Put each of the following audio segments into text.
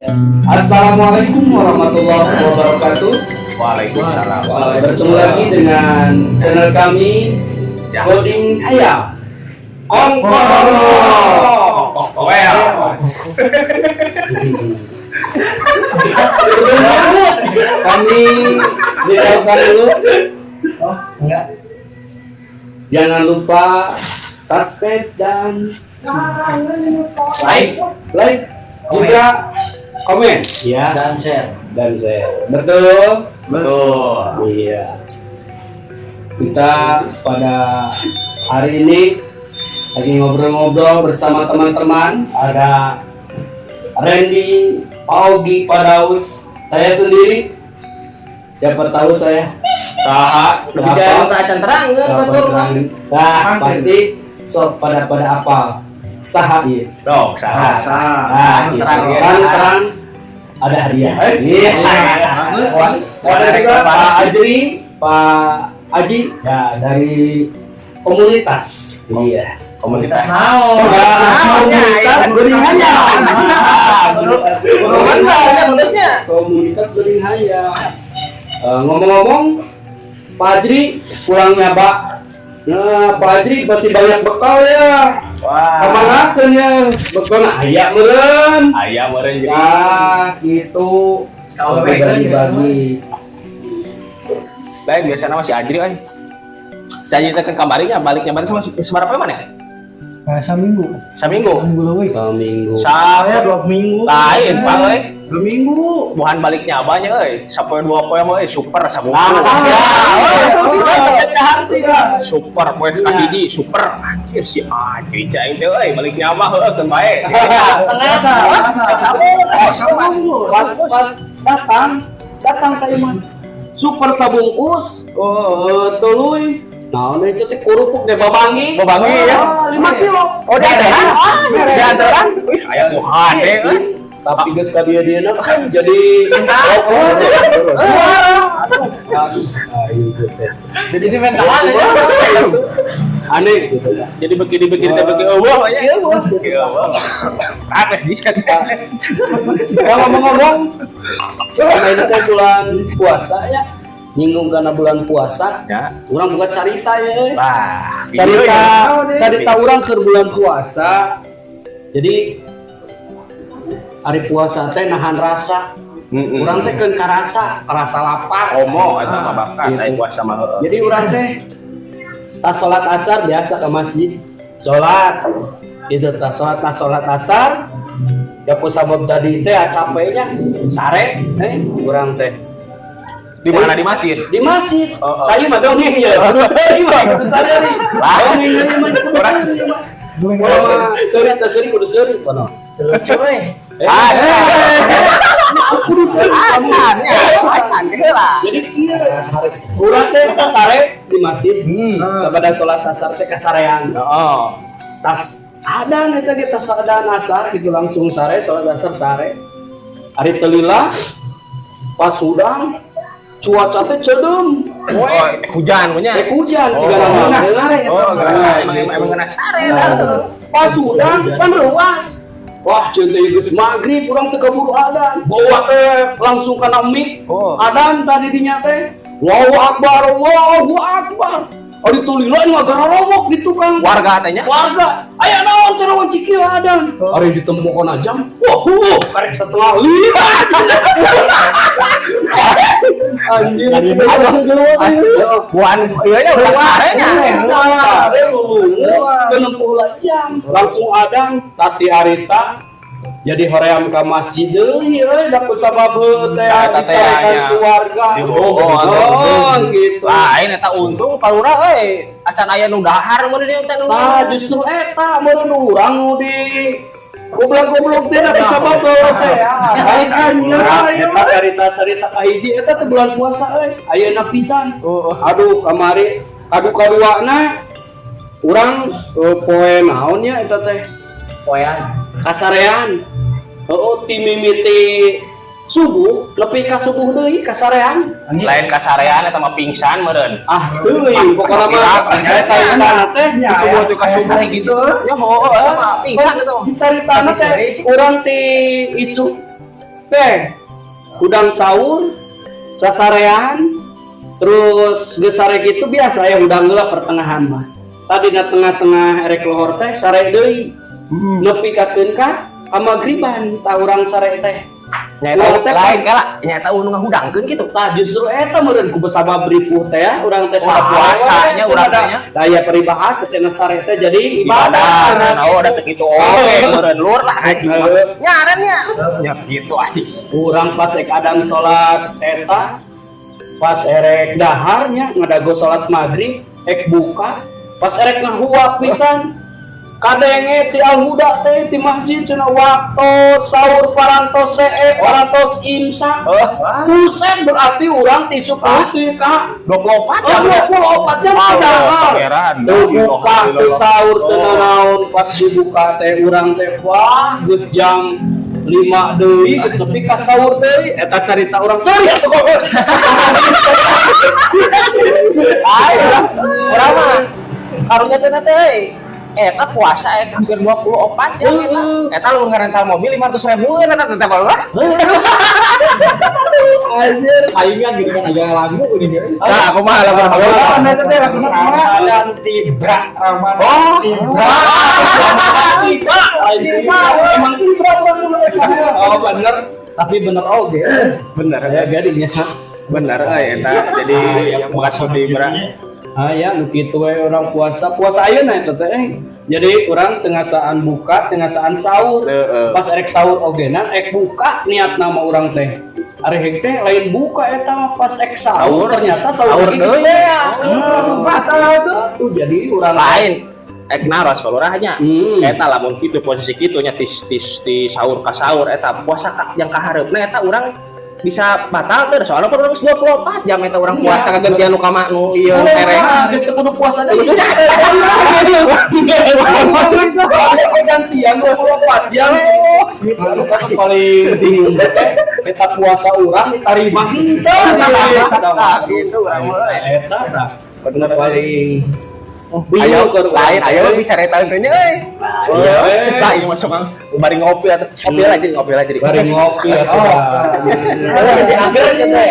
Assalamualaikum warahmatullahi wabarakatuh. Waalaikumsalam. Bertemu lagi dengan channel kami, Siap. Coding Hayam. Kongkorono. Well. Sebelumnya kami dikenalkan dulu. Oh, enggak. Jangan lupa subscribe dan Like. Like juga komen ya. Dan share. Dan share. Betul. Betul. Iya. Kita pada hari ini lagi ngobrol-ngobrol bersama teman-teman. Ada Randy, Augie, Padaus, saya sendiri. Siapa tahu saya? Saha? Bisa tak acan terang Siapa betul. Terang. Nah, pasti sok pada pada apal. Saha ieu. Dong, saha. Nah, gitu. Terang. Terang, terang ada hadiah. Iya. Bagus. Ada juga Pak Ajri, Pak Aji, ya, dari komunitas. Iya. Komunitas. Nah, komunitas Beling Hayam. Bener bonusnya. Komunitas Beling Hayam. Ngomong-ngomong, Pak Ajri pulang nyaba. Nah, Pak Ajri pasti banyak bekal ya. Wah. Kamanakeun ya? Bekalna aya meureun. Aya meureun jadi. Nah, gitu. Kalau Bagi-bagi. Lain biasanya masih Ajri euy. Si Ajri teh kan kamarinya baliknya balik sama sabaraha poe mana? Nah, seminggu. Saminggu. Minggu lebih. Minggu. Sa 2 minggu. Lain, Pak euy. 2 minggu. Bukan balik nyabanya euy. Sapoe dua poe mah euy super sabungkus. Ah, Ya, hati euy. Super poe kahiji super. Anjir, si Ajri cai teh euy balik nyaba heueuh keun bae. Pas pas datang datang ke imah super sabungkus. Oh, tuluy naon itu teh, kerupuk deh, babangi. Babangi, ya? Ah, 5 kilo. Oh, diantaran? Diantaran? Wih, aya nu hade euy. Tapi geus ka dieu dieuna kan jadi aduh, aduh, teh. Jadi ini mentalan ya. Aneh gitu ya. Jadi begini-begini teh beuki euweuh nya. Iya, wah. Beuki euweuh. Apa bisa? Kalau ngomong-ngomong, selama ini teh bulan puasa ya, nyinggung karena bulan puasa, Ya. urang buka carita ya, euy. Wah, Carita carita urang ke bulan puasa. Jadi hari puasa teh nahan rasa. Urang teh keun karasa, karasa lapar. Komo eta mah bahkan Gitu. aya puasa mah heueuh. Jadi urang teh tas sholat asar biasa ke masjid. Sholat gitu, tas sholat, tas sholat asar. Ya ku sabab tadi teh capeknya sare eh urang teh. Di mana, di masjid? Di masjid. Oh. Tadi mah dongeng ya. Kudu seuri mah, kudu sadari. Dongeng ieu mah kudu seuri mah. Wah, seuri teh seuri, kudu seuri kono. Lucu eh. Eh, kudu seuri kamu. Acan ya, acan heula. Jadi kieu, urang teh sare di masjid. Sabada sholat asar teh kasarean. Heeh. Tas adan eta ge, tas adan asar gitu langsung sare, sholat asar sare. Ari teu lila pas hudang cuaca teh ceudeum. Oh, hujan punya. Rek hujan Oh. sigana mah. Oh, geura sare emang emang emang sare dah. Pas hudang pan reuas. Wah, ceun teh geus maghrib, urang teh keburu adan. Bawa teh langsung kana mic. Oh. Adan tadi dinya teh. Allahu Akbar, Allahu Akbar. Ari teu lila ini ngagarorowok di tukang. Warga teh nya. Warga, aya naon cenah wanci kieu adan. Ari ditempokan jam, wah, huh, karek 4.30. Anjir, aduh. Buan ieu nya ulah sare nya. Sare lulungu, kenempuh lah jam, langsung adan, tati harita jadi hoream ka masjid deui euy, da ku sabab teh Eta teh dicarekan nya. Keluarga. Oh, oh, gitu. Lain eta untung Pak Lurah euy, acan aya nu dahar meureun ieu teh nu. Tah, justru eta meureun urang nu di goblok-goblok teh da sabab teh. Eta carita-carita kahiji eta teh bulan puasa euy. Ayeuna pisan. Oh. Aduh, kamari adu kaduana urang poe naon nya eta teh? Poean. Kasarean. Heeh, ti mimiti subuh nepi ka subuh deui kasarean. Lain kasarean eta mah pingsan meureun. Ah, teuing pokona mah caritana teh Subuh teh ka subuh gitu. Ya heueuh eta mah pingsan eta mah. Dicaritana teh urang ti isuk. Teh hudang sahur sasarean, terus geus sare gitu biasa ya, hudang heula pertengahan mah. Tadi na tengah-tengah erek lohor teh sare deui. Nepi kakeun ka pamagriban tah urang sare teh. Nyaeta Urang teh lain pas kala nyaeta nu ngahudangkeun kitu. Tah, justru eta meureun ku sabab ripuh teh ya, urang teh Wah, sare puasanya urang teh nya. Tah ya, peribahasa cenah sare teh jadi ibadah. Ibadah. Nah, oh, da kitu oge meureun lur lah. Heeh. Nyarannya. Nya kitu anjing. Urang pas ek adan salat eta, pas erek daharnya ngadago salat maghrib ek buka, pas erek ngahuap pisan kadenge ti Al Huda teh ti masjid cenah waktu sahur parantos see, parantos imsak. Oh, Buset, berarti urang ti isuk ti ka 24 Oh, jam. 24 jam Oh, padahal. pangeran. Teu buka, teu sahur, teu nanaon. Pas dibuka teh urang teh, wah, geus jam 5 deui, geus nepi ka sahur deui. Eta carita urang, sorry atuh kok. Ayo lah. Urang mah karunya teh teh euy. Eta puasa hampir 24 jam eta. Eta lu ngerental mobil 500 ribu eta teh teh lah. Anjir. Palingan gitu kan agak lagu ini. Nah, aku mah lagu apa? Oh, eta teh laguna kumaha? Ramadan tiba, Ramadan Oh. tiba. Tiba, tiba, emang tiba urang mulai. Oh, bener, tapi bener oge. Bener Ya jadinya. Bener euy eta. Jadi yang bekas tibra. Ah ya, nu kitu we urang puasa. Puasa ayeuna eta teh. Eh. Jadi urang tengah saan buka, tengah saan sahur. Heeh. Pas erek sahur ogenan ek buka niat nama urang teh. Arek teh lain buka eta mah, pas ek sahur, Sahur. ternyata sahur Sahur lagi deui. geus beak. Batal tuh. Tuh jadi urang Lain ek naros palurahnya. Eta lamun kitu posisi kitu nya tis tis ti sahur ka sahur eta puasa ka, yang kahareupna eta urang bisa batal teh, soalnya kan urang geus 24 jam eta urang puasa kagantian nu kama nu ieu tereng. Ah, geus teu kudu puasa deui. Gantian 24 jam. Anu kan paling bingung teh eta puasa urang ditarima henteu. Nah, gitu urang mah euy. Eta tah bener paling Ayo, bingung keur urang lain ayo teh. Bicara eta teh nya euy. Iya, we. Lah, ieu masuk kang bari ngopi atuh. Ngopi lah jadi, ngopi lah jadi. Bari ngopi atuh. Jadi ager sih teh.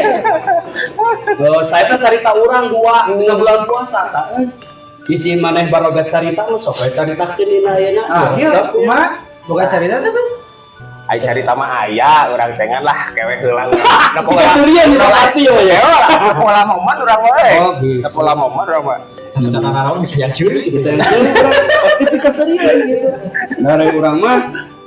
Oh, saya teh carita urang dua dina bulan puasa tah. Isi maneh baroga carita nu sok we caritakeun dina ayeuna. Ah, iya, kumaha? Boga carita teh tuh. Ai carita mah aya urang tengan lah kewe heula. Nah, Keserian di pasti ya. Lah, pola momen urang mah euy. Oh, gitu. Pola momen urang mah. Secara naon bisa yang curi gitu. Pasti pikaserian gitu. Dari urang mah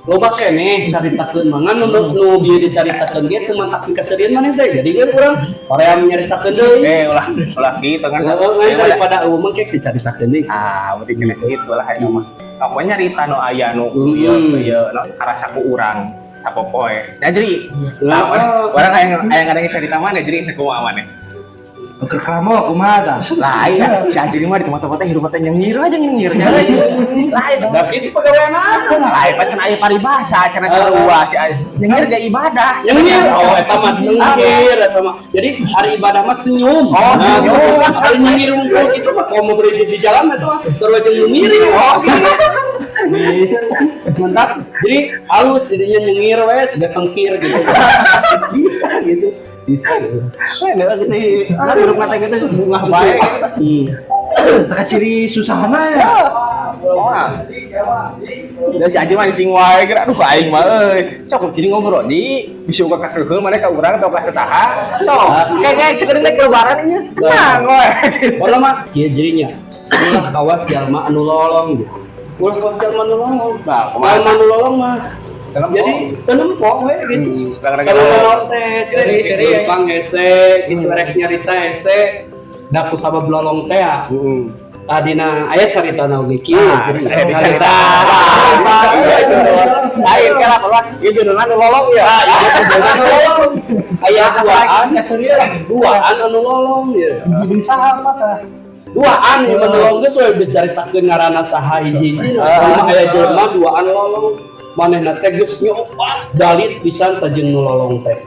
loba keneh caritakeun mah, ngan nu nu bieu dicaritakeun ge teu mantak pikaserian maneh teh. Jadi kan urang hoream nyaritakeun deui. Eh, ulah ulah gitu kan. Heeh, ngan daripada eueuh mah kek dicaritakeun deui. Ah, berarti kena gitu lah ayeuna mah. Pokoknya nyarita nu aya nu ieu ieu nu karasa ku urang sapopoe. Nah, jadi Lah, urang aya aya ngadenge cerita mana jadi kumaha maneh? Keur kramo kumaha tah? Lain si Ajri mah di tempat-tempat teh hirup teh nyengir aja nyengir nya. Lain. Da kitu pagawean apa? Lain pacan aya paribasa cenah sarua si Ajri. Nyengir ge ibadah. Nyengir, oh eta mah cengkir eta mah. Jadi hari ibadah mah senyum. Oh, Nah, senyum. Hari nyengir unggul gitu mah kalau mau beri sisi jalan itu mah sarua jeung nyengir. Oh, gitu. Mantap. Jadi halus jadinya nyengir we siga cengkir gitu. Bisa gitu. Bisa gitu. Nah, gitu. Kan hirup mata gitu bunga bae. Teka ciri susahna ya. Oh. Da si Aji mah cing wae geura, aduh aing mah euy. Sok jadi ngobrol di bisa uga kakeuheul maneh ka urang atau ka saha. Sok. Kayak sekedar ke lebaran ieu. Tenang we. Kalau mah kieu jadinya. Ulah kawas jalma anu lolong gitu. Ulah kawas jalma anu lolong. Nah, kumaha? Jalma anu lolong mah jadi teu nempo we gitu. Gara-gara Kalau naon teh hese, Seri, seri, ya. lempang hese, gitu rek nyarita hese. Da ku sabab lolong teh ya. Heeh. Tadina aya caritana oge kieu. Ah, Jadi saya carita. dicarita. Lain kala keluar, ieu judulna nu lolong ya. Ah, iya, anu lolong. Aya duaan, duaan anu lolong ya. Jadi saha mah tah? Duaan ieu mah lolong geus we dicaritakeun ngaranna saha hiji-hiji. Kumaha aya jelema duaan lolong. Manehna teh geus nyobat dalit pisan teh jeung nu lolong teh.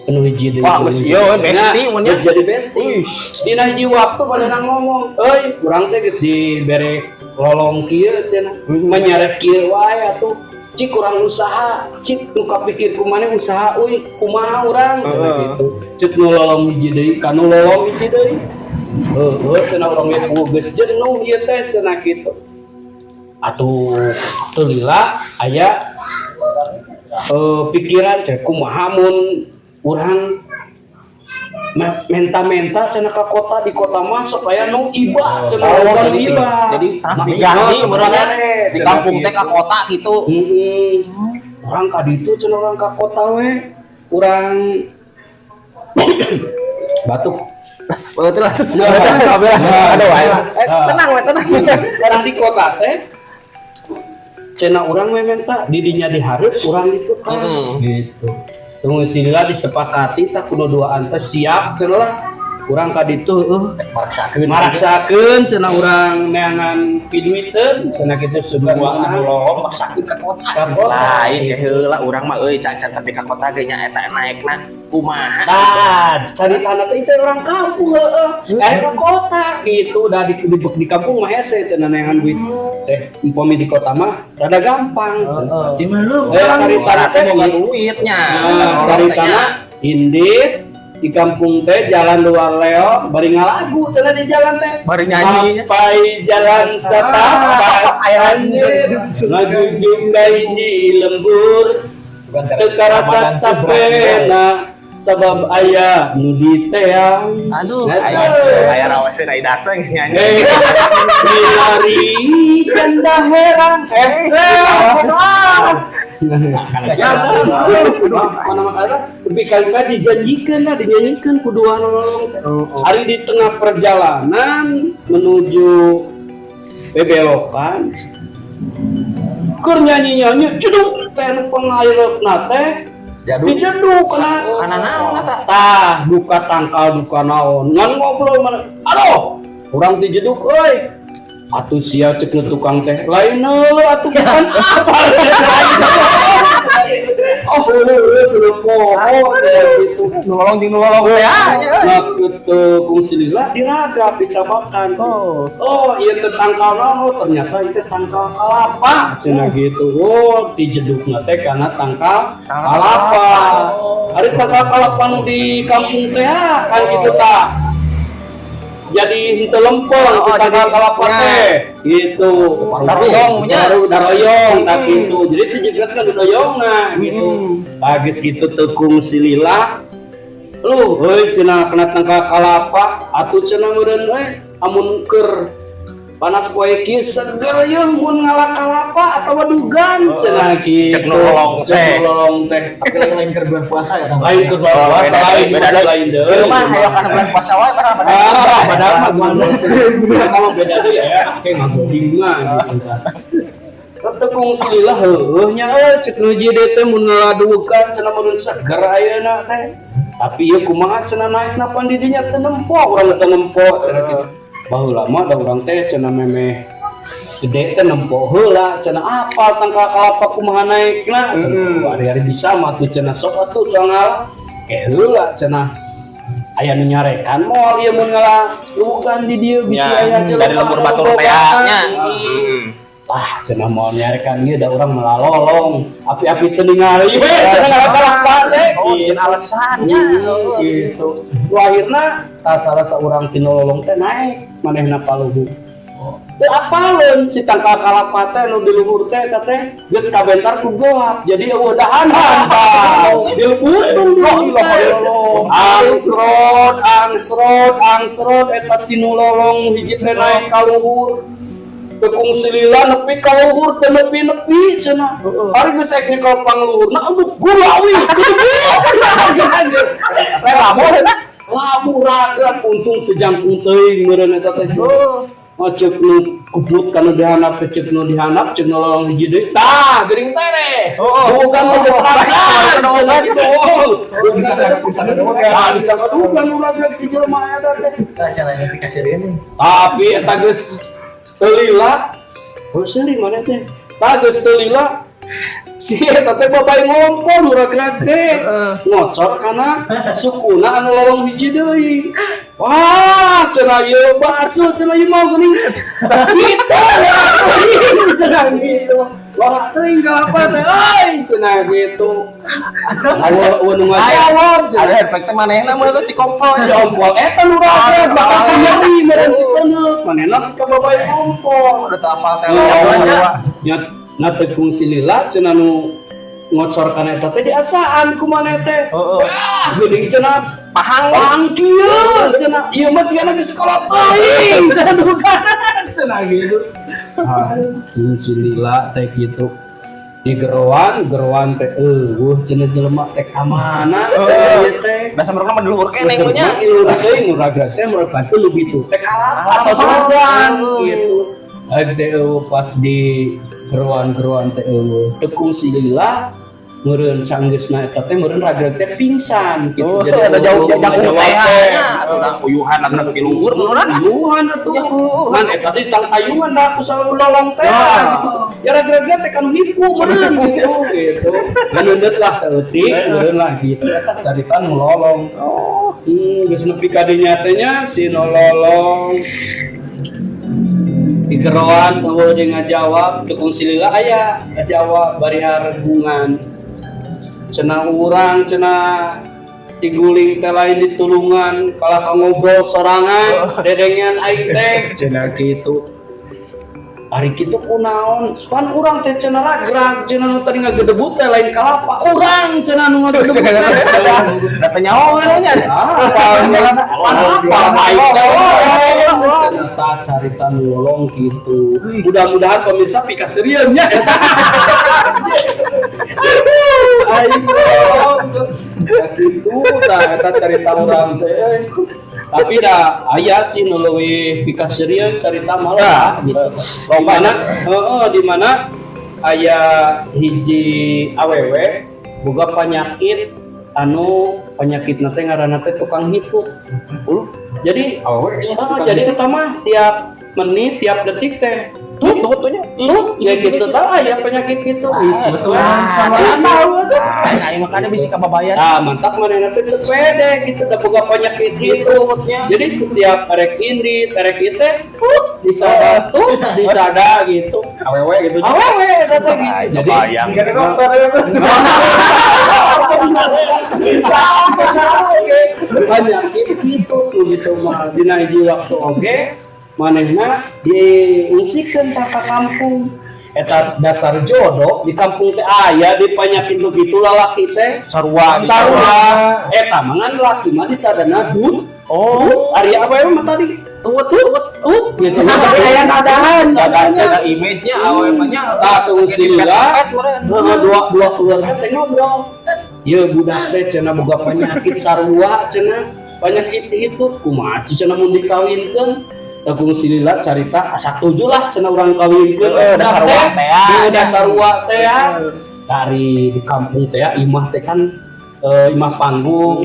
Anu hiji deui. Wah, geus ieu we bestie mun nya. Geus jadi bestie. Dina hiji waktu manehna ngomong, "Euy, urang teh geus dibere lolong kieu cenah. Menyarek kieu wae atuh." Cik, kurang usaha, cik, nu kapikir ku maneh usaha euy, kumaha urang cenah gitu. Cek nu lolong hiji deui ka nu lolong hiji deui, heueuh cenah, urang ge geus jenuh ieu teh cenah kitu. Atuh teu lila aya pikiran cek, kumaha mun urang menta-menta cenah ka kota, di kota mah sok aya nu iba cenah. Oh, loba nu jadi iba. Jadi transmigrasi Nah, sebenarnya sebenarnya, di kampung teh ka kota gitu. Heeh. Urang ka ditu cenah, urang ka kota we. Urang batuk. Betul lah. Nah, Aduh, nah, tenang, we, tenang. Urang di kota teh cenah, urang we menta didinya dihareup, urang ditukar gitu. Tunggu sila disepakati tak kudu duaan teh siap cenah lah. Urang ka ditu heueuh Maraksakeun. Maraksakeun cenah, urang neangan piduiteun cenah kitu sugan. Dua anu lolong maksakeun ka kota. Ka kota. Lain ke heula urang mah euy, cacan tapi ka kota ge nya eta naekna kumaha. Nah, caritana teh itu orang kampung heueuh. Eh, ke kota gitu, udah di kampung mah hese cenah neangan duit teh, umpami di kota mah rada gampang cenah. Di mana lu? Eh, caritana teh teh boga duitnya. Nah, caritana indit di kampung teh jalan luar leo bari ngalagu cenah di jalan teh. Bari nyanyi. Sampai jalan setapak anjir ngajujung ka hiji lembur, teu karasa capena sabab aya nu diteang. Aduh, Eta. Aya aya rawaseun ai darsa geus nyanyi. Eh, milari janda herang eh. Ya, mana makanya lebih kali dijanjikan lah, dinyanyikan ku dua nolong. Hari di tengah perjalanan menuju bebelokan, keur nyanyi-nyanyi, jeduk teh nu pangharepna teh dijeduk kana. Kana naon eta? Tah, duka tangkal, duka naon, ngan ngobrol mana, aduh, urang dijeduk euy. Atuh sia, cek nu tukang teh, lain heuh atuh, bukan apa lain. Oh, heueuh sudah poho gitu. Nolong jeung nolong teh ah. Nah, ke kungsi lila diraga dicabakan. Oh, iya teh tangkal naon? Oh, ternyata itu tangkal kalapa cenah gitu. Oh, dijedukna teh karena tangkal kalapa. Ari tangkal kalapa nu di kampung teh ah, kan gitu tah. Jadi henteu lempeng si Oh, tangkal jadi- kalapa ya. teh gitu. Daroyong nya. Baru daroyong tak gitu. Jadi teh jeget kan doyongna gitu. Tagis gitu teu kungsi lila. Lu, heuy cenah kena tangkal kalapa, atuh cenah meureun euy amun keur panas poe kieu seger yeuh mun ngala kalapa atawa dugan cenah kitu. Cek nu lolong Cek teh. nu lolong teh. Tapi lain lain keur bulan puasa ya, Tang. Lain keur bulan Oh, puasa, beda lain deui, beda deui. lain deui. Ieu mah hayo kana bulan puasa wae padahal. Ah, padahal mah gua kalau beda deui ya, kayak ngagoding mah gitu. Teu kungsi lila heueuh nya euy, cek nu hiji deui teh mun ngaladugan cenah meureun seger ayeuna teh. Tapi ieu kumaha cenah naekna, pan di dinya teu nempo, urang teu nempo cenah kitu. Baheula mah da urang teh cenah memeh gede teh nempo heula cenah, apal tangkal kalapa kumaha naekna. Hari-hari bisa mah tuh cenah, sok atuh cenah ke heula cenah, aya nu nyarekan moal ieu mun ngalalugan di dieu bisi Ya, aya jelema dari lembur anu batur teh bogaan. nya. Ah cenah moal nyarekan ieu, da urang melalolong api-api teu ningali we cenah ngala-kalapa teh. Oh, jeung alasannya. Gitu. Nu akhirna tah salah saurang ti nu lolong teh naik manehna paluhur. Teu apaleun si tangkal kalapa teh nu di luhur teh eta teh geus kabentar ku gelap. Jadi eueuh dahanan tah. Di luhur teh. Angsrot, angsrot, angsrot eta si nu lolong hiji teh naik ka luhur. Teu kungsi lila nepi ka luhur teh nepi-nepi cenah. Ari geus ek nyekel pangluhurna anu gulawi. Labuh eta. Labuh ragrag, untung teu jangkung teuing meureun eta teh. Oh, cek nu kubut kana dihandap teh, cek nu dihandap, cek nu lolong hiji deui. Tah, geuning tere. Bukan mah geus ragrag cenah gitu. Tah, bisa kadugan nu ragrag si jelema eta teh. Nah, cara dikasih ini. Tapi eta geus teu lila. Oh, seuri mana teh? Tah, geus teu lila. Si eta teh babay ngompol nu ragrag teh. Ngocor kana sukuna anu lolong hiji deui. Wah, cenah ieu basuh cenah ieu mah geuning. Gitu, cenah gitu. Lora teuing kalapa teh, euy, cenah gitu. Euweuh, euweuh nu ngajawab cenah. Ada efek teh manehna mah tuh cikompol. Kompol eta nu ragrag bakal nyeri meureun diteungeut. Manehna ka babay kompol. Udah teu apal teh. Nya na teu kungsi lila cenah, nu ngocor kana eta teh diasaan ku maneh teh. Heeh. Wah, geuning cenah. Pahang. Pahang kieu cenah. Ieu mah sigana geus sekolah teuing cenah, duka cenah gitu. Ah, kungsi lila teh kitu. Di geroan, geroan teh euweuh cenah, jelema teh ka mana cenah ieu teh. Dasar mereka mah di luhur keneh nya. Di luhur teuing, nu ragrag teh murag batu nu bitu teh kalapa atau drogan gitu. Ada euweuh, pas di geroan-geroan teh euweuh. Teu kungsi lila meureun sanggeusna eta teh meureun ragrag teh pingsan gitu. Oh, ada jauh euweuh jauh ngajawab teh teh. nya atuh da uyuhan atuh da luhur meureun. Uyuhan atuh. Ngan eta teh tangtayungan da ku lolong teh gitu. Ya ragrag teh kan nipu meureun gitu gitu. Ngan lah saeutik meureun lah gitu. Eta carita nu lolong. Oh, Geus nepi ka dinya teh nya si nu lolong di geroan euweuh deui ngajawab. Teu kungsi lila aya ngajawab bari haregungan cenah, urang cenah diguling teh lain ditulungan, kalah ka ngobrol sorangan dedengean aing teh cenah kitu. Ari kitu kunaon pan urang teh cenah ragrag cenah, nu tadi ngagedebut teh lain kalapa urang cenah nu ngagedebut teh. Da teh nyaho nya. Apa aing teh cenah, carita nu lolong gitu. Mudah-mudahan pemirsa pikaseurieun nya. Aing ya gitu tah eta carita urang teh. Tapi dah aya sih nu leuwih pikaseurieun carita malah gitu. Di mana, heeh, di mana aya hiji awewe boga penyakit anu penyakit teh ngaranna teh tukang hitut. Jadi Awewe. Ah, jadi eta mah tiap menit, tiap detik teh Tut tut nya. Tut ya gitu tah, aya penyakit gitu. Betul. Sama tahu tuh. Nah, aing makanya bisa kababayan. Nah, mantap manehna teh teu pede gitu da boga penyakit gitu. Hitutnya. Jadi setiap erek indit, erek ieu teh tut disada, tut disada gitu. Awewe gitu. Awewe eta teh gitu. Jadi Kebayang. Enggak ada dokter itu. Bisa bisa oke. Penyakit gitu tuh gitu mah dina hiji waktu oge manehna diungsikeun ka kampung. Eta dasar jodoh di kampung teh aya di penyakit nu kitu lalaki teh. Sarua. Sarua eta mah, ngan laki mah disadana dut. Oh, ari awewe mah tadi tut tut. Tut gitu. Aya nadahan. Ada ada image-nya awewe mah nya. Tah, tunggu silila. Meureun. Heeh, dua dua keluarga teh ngobrol. Ye budak teh cenah boga penyakit sarua cenah, penyakit itu kumaha cenah mun dikawinkeun. Teu silila carita asa tujuh lah cenah urang kawinkeun. Heeh, budak sarua teh ya. Di udah sarua teh ya. Dari di kampung teh ya, imah teh kan imah panggung,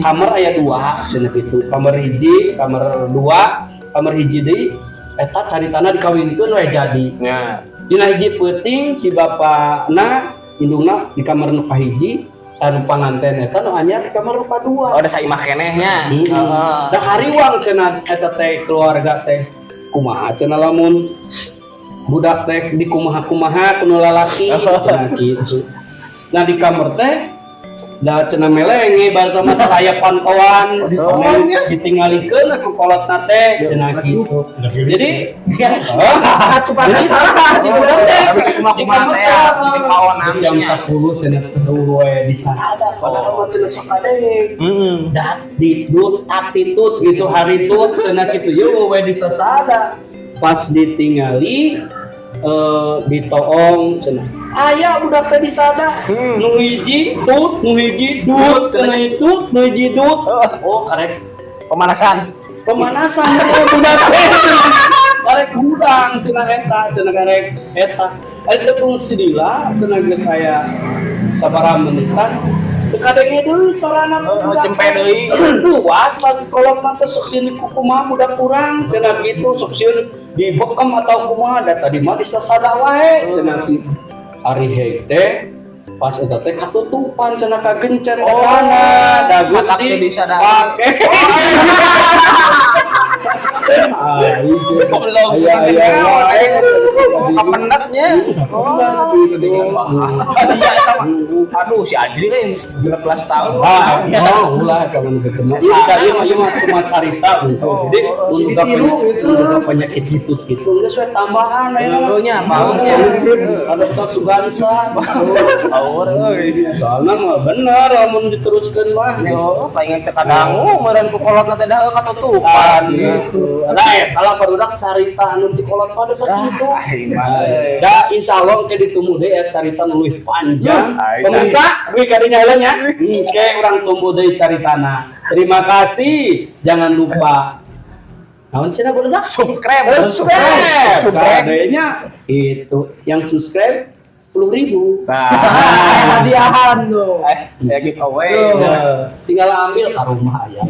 kamar aya dua cenah gitu, kamar hiji, kamar dua, kamar hiji deui. Eta caritana dikawinkeun we jadi. Nya. Dina hiji peuting si bapakna indungna di kamar nu kahiji, anu panganten eta nu anyar di kamar nu kadua. Oh, ada saimah keneh nya. Heeh. Da hariwang cenah eta teh keluarga teh, kumaha cenah lamun budak teh di kumaha-kumaha kuno lalaki cenah kitu. Nah, di kamar teh da cenah melenge baru mah teh aya pantauan, ditinggalikeun ku kolotna teh cenah kitu. Jadi jadi salah si budak teh Tapi si kumaha-kumaha teh ya, si paonan jam nya. 10 cenah teu we disada, padahal mah cenah sok kadeng Heeh. dat ditut atitut gitu, hari tut cenah kitu yeuh we disasada. Pas ditingali ditoong cenah aya budak teh disada, nu hiji tut, nu hiji dut cenah, itu nu hiji dut. Oh, karek Pemanasan. Pemanasan budak teh cenah, karek hudang cenah eta cenah, karek eta eta kungsi lila cenah geus aya sabaraha menitan teu kadenge deui sarana budak Cempe teh. Deui. Luas pas kolot mah teh sok sieun kumaha budak kurang cenah gitu, sok sieun dibekem atau kumaha, da tadi mah disasada wae cenah kitu. Ari heug teh pas eta teh katutupan cenah, kagencet etana da Matak Gusti teu disada. Pake. Ah, itu. Goblok. Aya aya wae. Kapendatnya. Oh, iya eta mah. Aduh, si Adri kan 16 tahun. Ah, oh, ulah kamu ketemu. Jadi tadi mah cuma cuma carita gitu. Jadi Si untuk ditiru gitu. penyakit penyakit hitut gitu, geus we tambahan aya mah. Heueuh nya, powernya. Ada bisa sugansa. Power euy. Soalnya mah bener lamun diteruskeun mah. Yo, paling teh kadangu meureun ku kolotna teh dah katutupan. Gitu. Nah, kalau barudak carita anu ti kolot pada sakitu. Ah, mah. Da insyaallah ke ditunggu deui ya carita nu leuwih panjang. Ay, Pemirsa, duit kadinya heula nya. Oke, urang tunggu deui caritana. Terima kasih. Jangan lupa naon cenah barudak? Subscribe. Subscribe. Subscribe. Kadenya itu yang subscribe 10.000. Nah, Hadiahan tuh. Ya giveaway. Nah, tinggal ambil ke rumah ya.